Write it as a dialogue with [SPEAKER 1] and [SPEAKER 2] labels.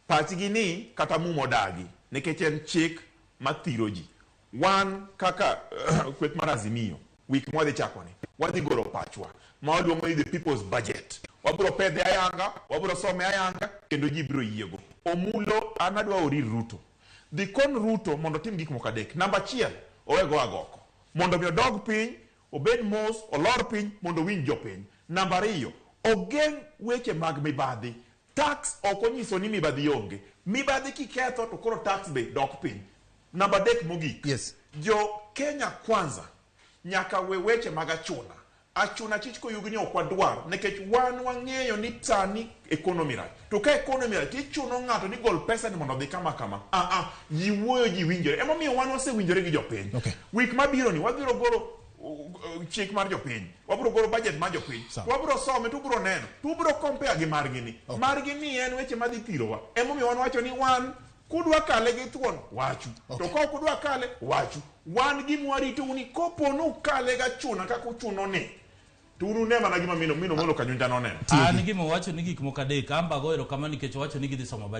[SPEAKER 1] Pachgi ni kata muma odagi nikech en chik mathiro ji. Wan kaka kweth mar Azimio, wik mwadhi chako ni, wadhi golo pachwa ma waluongo ni the people's budget. Wabiro pedhe ayanga, wabiro some ayanga kendo ji biro yiego. Omulo an adwa ori ir Ruto. Dhi kon Ruto mondo otim gik moko adek. Namba achiel, owe go agoko. Mondo mi odog piny, obed mos, olor piny mondo owinj jopiny. Namba ariyo, ogeng' weche mag mibadhi. Tax ok onyiso ni mibadhi onge. Mibadhi kiketho to koro tax be dok piny. Namba adek mogik.
[SPEAKER 2] Yes.
[SPEAKER 1] Jo Kenya Kwanza nyaka we weche mag achuna. Achuna chich koyugni ok wadwar nikech wan wang'eyo ni sani economy rach. To ka economy rach tichuno ng'ato ni gol pesa ni mondo odhi kama kama. Ah ah, ji wuoyo ji winjore. Emomiyo wan wasewinjore gi jopiny.
[SPEAKER 2] Okay.
[SPEAKER 1] Wik mabiro ni wabiro golo chik mar jopiny. Wabiro golo budget mar jopiny.
[SPEAKER 2] Sawa.
[SPEAKER 1] To wabiro some to ubiro neno. To ubiro compare gi margi ni.
[SPEAKER 2] Okay.
[SPEAKER 1] Margi ni en weche madhi thirowa. Emomiyo wan wacho ni wan kudwa kale gi thuon wachu.
[SPEAKER 2] Okay.
[SPEAKER 1] To ka ok udwa kale wachu. Wan gima warito ni kopo ni ukale gachuna kaka uchuno ni to un une mana gima mino mino Molo Kanyunja noneno.
[SPEAKER 3] An gima owacho ni gik moko adek, an be ago erokamano nikech owacho ni gidhi somo budget.